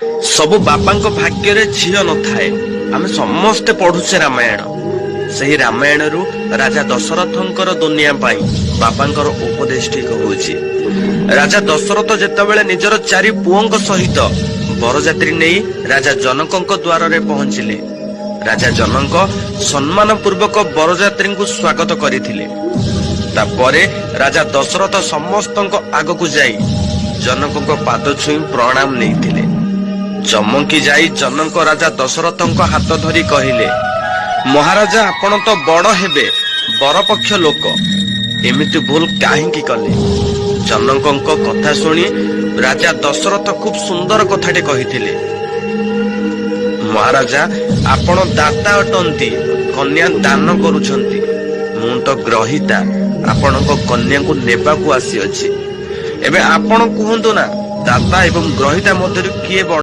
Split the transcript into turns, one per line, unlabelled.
ସବୁ ବାପାଙ୍କ ଭାଗ୍ୟରେ ଝିଅ ନଥାଏ। ଆମେ ସମସ୍ତେ ପଢୁଛେ ରାମାୟଣ। ସେହି ରାମାୟଣରୁ ରାଜା ଦଶରଥଙ୍କର ଦୁନିଆ ପାଇଁ ବାପାଙ୍କର ଉପଦେଶଟି କହୁଛି। ରାଜା ଦଶରଥ ଯେତେବେଳେ ନିଜର ଚାରି ପୁଅଙ୍କ ସହିତ ବରଯାତ୍ରୀ ନେଇ ରାଜା ଜନକଙ୍କ ଦ୍ୱାରରେ ପହଞ୍ଚିଲେ, ରାଜା ଜନକ ସମ୍ମାନ ପୂର୍ବକ ବରଯାତ୍ରୀଙ୍କୁ ସ୍ୱାଗତ କରିଥିଲେ। ତାପରେ ରାଜା ଦଶରଥ ସମସ୍ତଙ୍କ ଆଗକୁ ଯାଇ ଜନକଙ୍କ ପାଦ ଛୁଇଁ ପ୍ରଣାମ ନେଇଥିଲେ। ଚମକି ଯାଇ ଜନକ ରାଜା ଦଶରଥଙ୍କ ହାତ ଧରି କହିଲେ, ମହାରାଜା, ଆପଣ ତ ବଡ ହେବେ, ବରପକ୍ଷ ଲୋକ, ଏମିତି ଭୁଲ କାହିଁକି କଲେ? ଜନକଙ୍କ କଥା ଶୁଣି ରାଜା ଦଶରଥ ଖୁବ ସୁନ୍ଦର କଥାଟି କହିଥିଲେ, ମହାରାଜା, ଆପଣ ଦାତା ଅଟନ୍ତି, କନ୍ୟା ଦାନ କରୁଛନ୍ତି। ମୁଁ ତ ଗ୍ରହିତା, ଆପଣଙ୍କ କନ୍ୟାକୁ ନେବାକୁ ଆସିଅଛି। ଏବେ ଆପଣ କୁହନ୍ତୁ ନା, ଦାତା ଏବଂ ଗ୍ରହିତା ମଧ୍ୟରୁ କିଏ ବଡ?